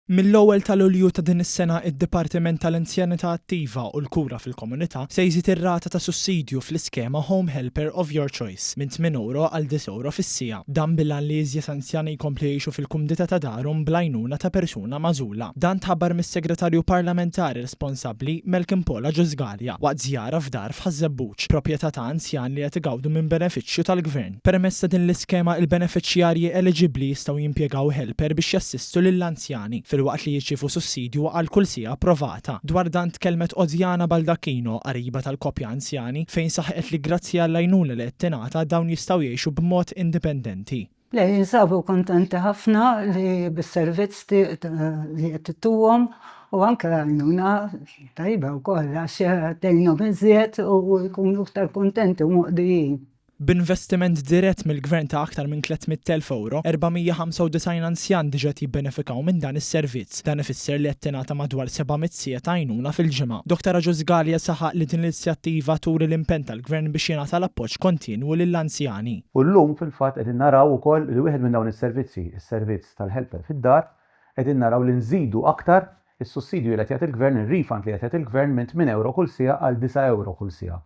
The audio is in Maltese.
Mill-ewwel ta' Lulju ta' din is-sena id-Dipartiment tal-Anzjanità Attiva u l-Kura fil-Komunità se jżid ir-rata ta' sussidju fl-iskema Home Helper of Your Choice minn 8 ewro għal 9 ewro fis-siegħa. Dan bil-għan li iżjed anzjani jkomplu jgħixu fil-kumdità ta' darhom bl-għajnuna ta' persuna magħżula. Dan tħabbar mis-Segretarju Parlamentari responsabbli Malcolm Paul Agius Galea waqt żjara f'dar f'Ħaż-Żebbuġ, proprjetà ta' anzjan li qed igawdu minn benefiċċju tal-Gvern. Permezz ta' din l-iskema il-benefiċjarji eliġibbli jistgħu jimpjegaw helper biex jassistu lill-anzjani, filwaqt li jirċievu sussidju għal kull siegħa approvata. Dwar dan tkellmet Odiana Baldacchino, qariba tal-koppja anzjani, fejn saħqet li grazzi għall-għajnuna li qed tingħata dawn jistgħu jgħixu b'mod indipendenti. Le, jinsabu kuntenti ħafna li bis-servizz li qed ttuhom u anke l-għajnuna tajba wkoll għax tgħinhom iżjed u jkunu iktar kuntenti u moqdijin. B'investiment dirett mill-Gvern ta' aktar minn 300,000 ewro, 495 anzjan diġà qed jibbenefikaw minn dan is-servizz. Dan ifisser li qed tingħata madwar 700 siegħa ta' għajnuna fil-ġimgħa. Dottor Agius Galea saħaq li din l-inizjattiva turi l-impenn tal-Gvern biex jingħata l-appoġġ kontinwu lill-anzjani. U llum fil-fatt qegħdin naraw ukoll li wieħed minn dawn is-servizzi, is-servizz tal-helper fid-dar, qegħdin naraw li nżidu aktar is-sussidju li qed jagħti l-Gvern, ir-refund li qed jagħti l-Gvern minn 8 ewro kull siegħa għal 9 ewro kull siegħa.